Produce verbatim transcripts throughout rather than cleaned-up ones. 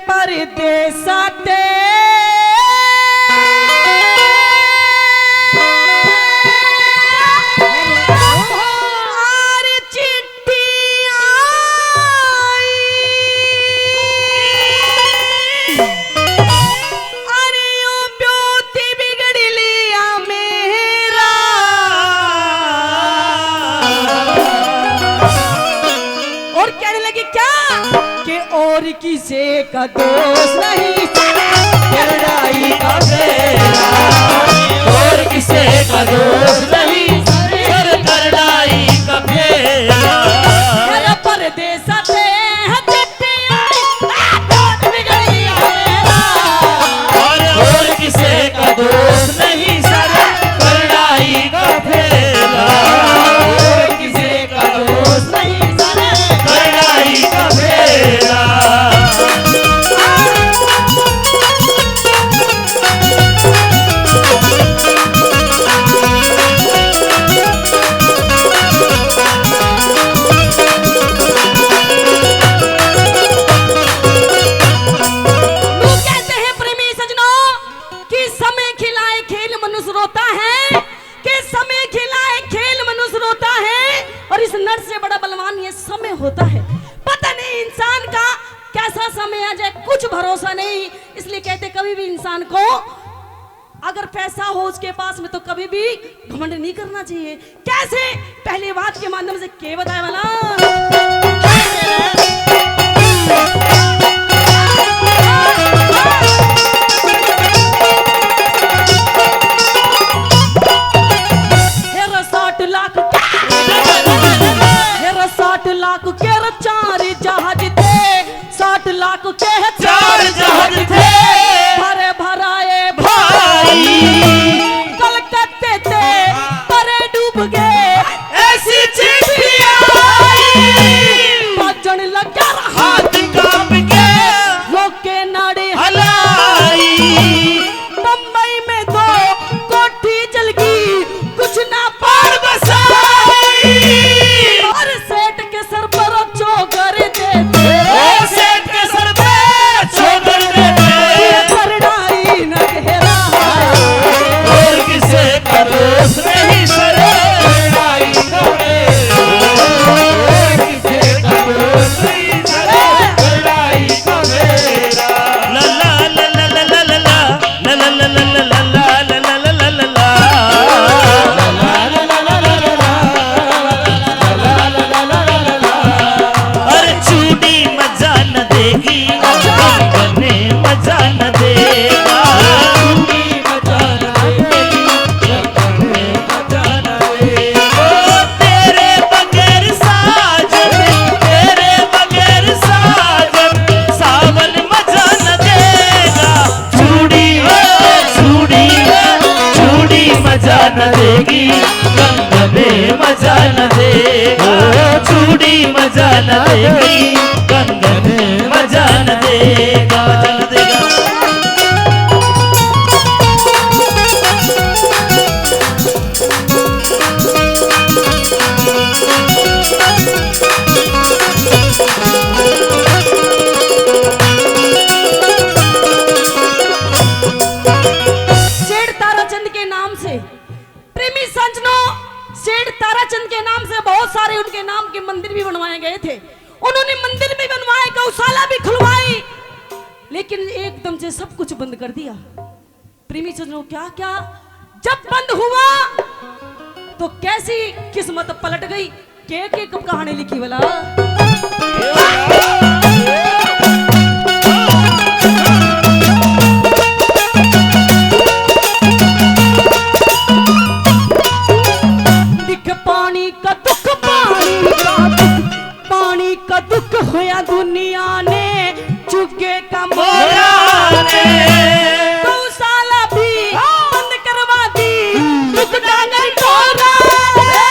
परदेसा ते आर चिट्ठी आई। अरे ओ ब्योती बिगड़ लिया मेरा। और कहने लगे क्या कि और किसे का दोष नहीं, लड़ाई का फेरा। और किसे का दोष नहीं, सर लड़ाई का फेरा। अरे परदेसा ते हैं चिट्ठी आई, आ, बहुत बिगड़ गया मेरा। और, और किसे का दोष नहीं, सर लड़ाई का फेरा। और किसे का दोष नहीं, सर लड़ाई का फेरा। न्यू कहते हैं प्रेमी सजनों कि समय खिलाए खेल मनुष्य रोता है, कि समय खिलाए खेल मनुष्य रोता है, और इस नट से बड़ा बलवान ये समय होता है। पता नहीं इंसान का कैसा समय आ जाए, कुछ भरोसा नहीं। इसलिए कहते कभी भी इंसान को अगर पैसा हो उसके पास में तो कभी भी घमंड नहीं करना चाहिए। कैसे? पहली बात के माध्यम से के बताए वाला। हेरा साठ लाख, हेरा साठ लाख के रे चार जहाज थे, साठ लाख के चार जहाज थे, भरे भराए भाई। कलकत्ते ते परे डूब गए, ऐसी चिट्ठी आई। बाजन लगा हाथ कांप के, लोग के नाड़े हलाई। बम्बई में दो कोठी जल गई, कुछ ना पार बसाई। और सेठ के सर पर चोगर दे दे। ओ सेठ के सर पे चोगर दे दे। ये करड़ाई न गहरा है। और किसे का दोष नहीं सर, करड़ाई का है। और किसे का दोष नहीं सर, करड़ाई का मेरा। ला ला ला ला ला ला ला। अरे चूड़ी मजा न देगी, कंगन मजा न देगा। ओ तेरे बगैर साजन, तेरे बगैर साजन, सावन मजा न देगा। चूड़ी, ओ चूड़ी, चूड़ी मजा न देगी, कंगन मजा न देगा। चूड़ी मजा न देगी, कंगन मजा न देगा। सेठ ताराचंद के नाम से, प्रेमी सज्जनों, सेठ ताराचंद के नाम से बहुत सारे उनके नाम के मंदिर भी बनवाए गए थे। उन्होंने मंदिर भी बनवाए, गौशाला भी खुलवाई, लेकिन एकदम से सब कुछ बंद कर दिया। प्रेमी सज्जनों, क्या क्या जब बंद हुआ तो कैसी किस्मत पलट गई। के के कब कहानी लिखी वाला। दिख पानी का दुख, पानी का दुख, पानी का दुख होया दुनिया ने चुगे का मोरा ने। गौशाला भी बंद करवा दी, दुख डांगर टोरा ने।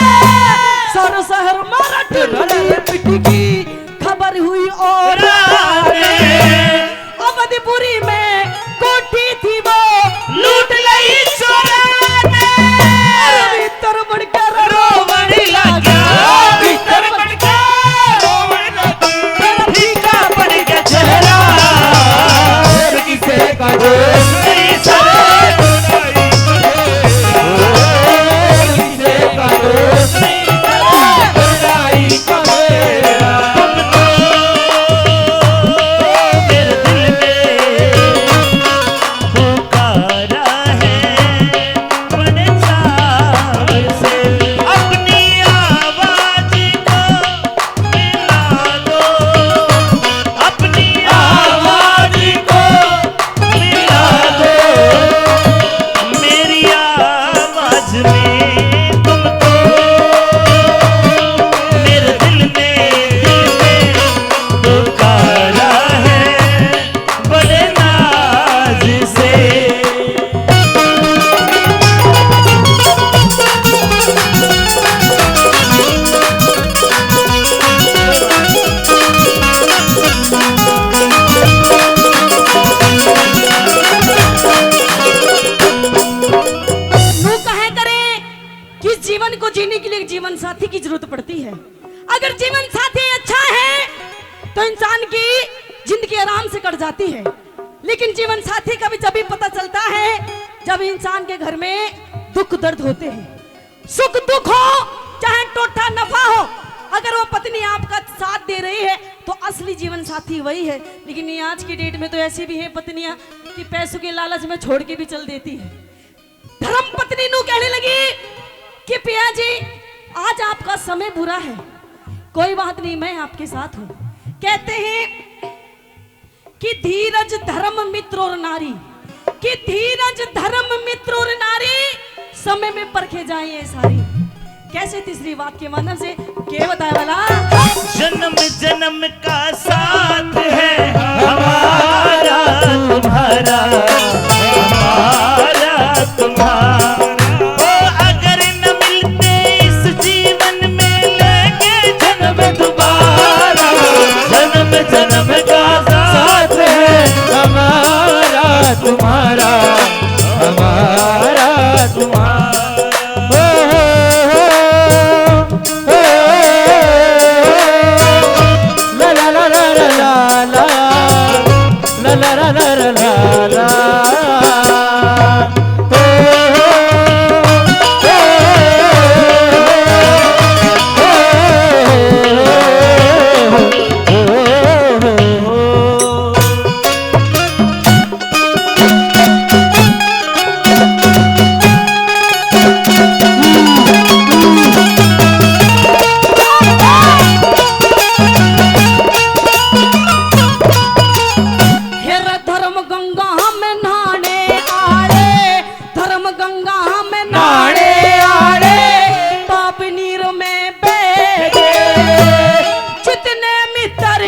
सर शहर मारा टुरल पिट की खबर हुई और ने। अवधपुरी में कोठी थी वो लूट लई चोरा ने। भीतर बड़कर रोवण लाग्या, भीतर बड़कर रोवण लाग्या। तेरा फीका पड़ गया चेहरा। जीवन साथी की जरूरत पड़ती है। अगर जीवन साथी अच्छा है तो इंसान की जिंदगी आराम से कट जाती है, लेकिन जीवन साथी का भी जब भी पता चलता है जब इंसान के घर में दुख दर्द होते हैं। सुख दुख हो, चाहे टोटा नफा हो, अगर वो पत्नी आपका साथ दे रही है तो असली जीवन साथी वही है। लेकिन ये आज की डेट में तो ऐसी भी हैं पत्नियां कि पैसों के लालच में छोड़ के भी चल देती है। धर्म पत्नी नू कहने लगी कि पिया जी, आज आपका समय बुरा है, कोई बात नहीं, मैं आपके साथ हूँ। कहते हैं कि धीरज धर्म मित्र और नारी, कि धीरज धर्म मित्र और नारी, समय में परखे जाए ये सारी। कैसे तीसरी बात के माध्यम से के बताया वाला? जन्म जन्म का साथ है हमारा तुम्हारा, हमारा तुम्हारा। ओ, अगर न मिलते इस जीवन में, लेंगे जन्म दोबारा। जन्म जन्म का साथ है हमारा तुम्हारा, हमारा तुम्हारा। ओ, ओ, ओ, ओ, ओ, ला, ला, ला, ला। हेर धर्म गंगा में नहाने आले, धर्म गंगा में नहाने आले, पाप नीर में बह गए। जितने मित्र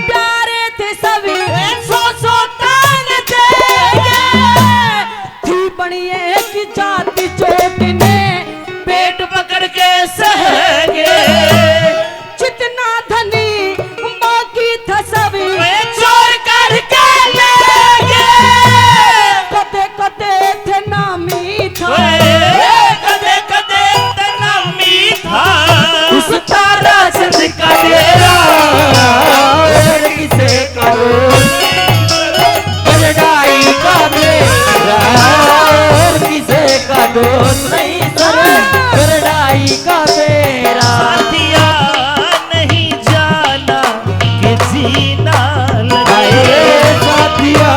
प्यारे थे सभी सौ सौ तान दे गए। थी बड़ी एक जाति चोट ने पेट पकड़ के सह गए। जितना धनी बाकी था सभी वे चोर करके ले गए। कदे कदे थे नामी था। वे कदे कदे थे नामी था। उस तारा चंद का डेरा। और किसे करो लड़ाई का मेरा। और किसे का दोस्त नहीं सर, लड़ाई का मेरा। साथिया नहीं जाना कि जीना लगे। हाय रे साथिया,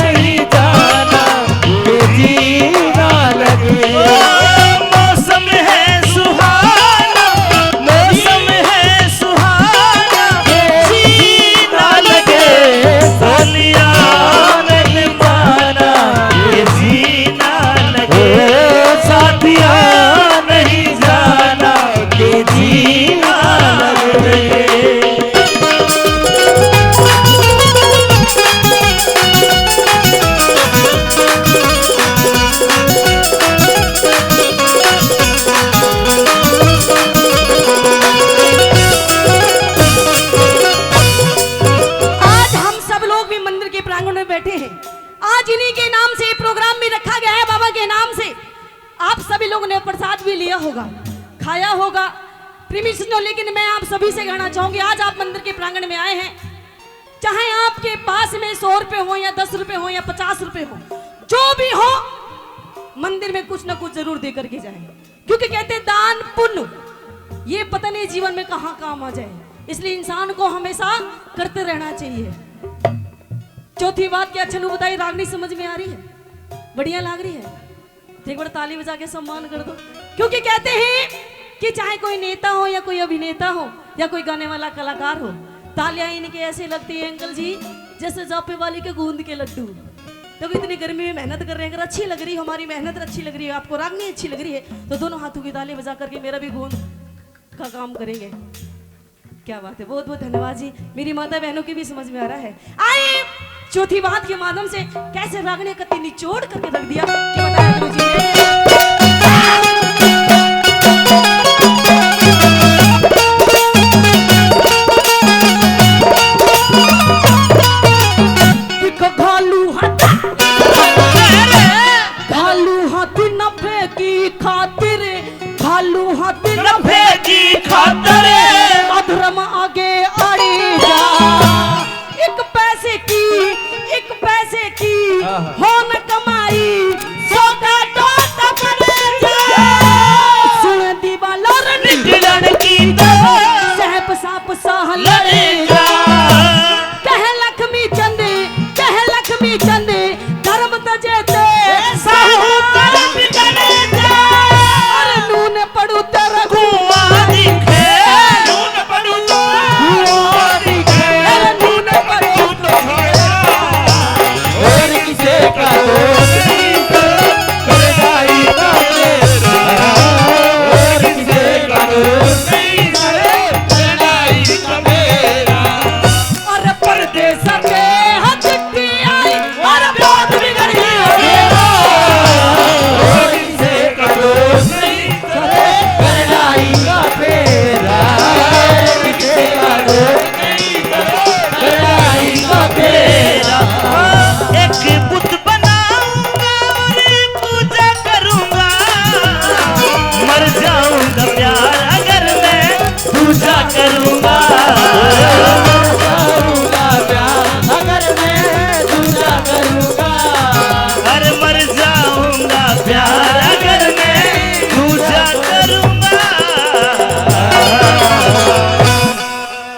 नहीं जाना कि जीना लगे। ओ, मौसम है सुहाना, मौसम है सुहाना, जीना लगे। साथिया नहीं जाना कि जीना लगे। ओ, साथिया नहीं जाना कि जीना लगे। आज हम सब लोग भी मंदिर के प्रांगण में बैठे हैं। आज इन्हीं के नाम से ये प्रोग्राम भी रखा गया है, बाबा के नाम से। आप सभी लोगों ने प्रसाद भी लिया होगा, खाया होगा, प्रेमी सुनो, लेकिन मैं आप सभी से कहना चाहूंगी, आज आप मंदिर के प्रांगण में आए हैं, चाहे आपके पास में सौ रुपए हो या दस रुपए हो या पचास रुपए हो, जो भी हो, मंदिर में कुछ ना कुछ जरूर दे करके जाएं, क्योंकि कहते हैं, दान पुण्य ये पता नहीं जीवन में कहाँ काम आ जाए, इसलिए इंसान को हमेशा करते रहना चाहिए। चौथी बात क्या छनू बताई, रागनी समझ में आ रही है? बढ़िया लाग रही है? तो एक बार ताली बजा के सम्मान कर दो, क्योंकि कहते हैं कि चाहे कोई नेता हो या कोई अभिनेता हो या कोई गाने वाला कलाकार हो, तालियां इनके ऐसे लगती है, अंकल जी, जैसे जापे वाली के गूंद के लड्डू। तो इतनी गर्मी में मेहनत कर रहे हैं, अगर अच्छी लग रही हो हमारी मेहनत, अच्छी लग रही है आपको, रागनी अच्छी लग रही है, तो दोनों हाथों की ताली बजा करके मेरा भी गूंद का काम करेंगे। क्या बात है, बहुत बहुत धन्यवाद जी। मेरी माता बहनों की भी समझ में आ रहा है। आइए, चौथी बात के माध्यम से कैसे रागनी कत्ती निचोड़ करके रख दिया कि बताया गुरु जी ने। एक घालू हाथ, घालू हाथ नफे की खातिर, घालू हाथ नफे हो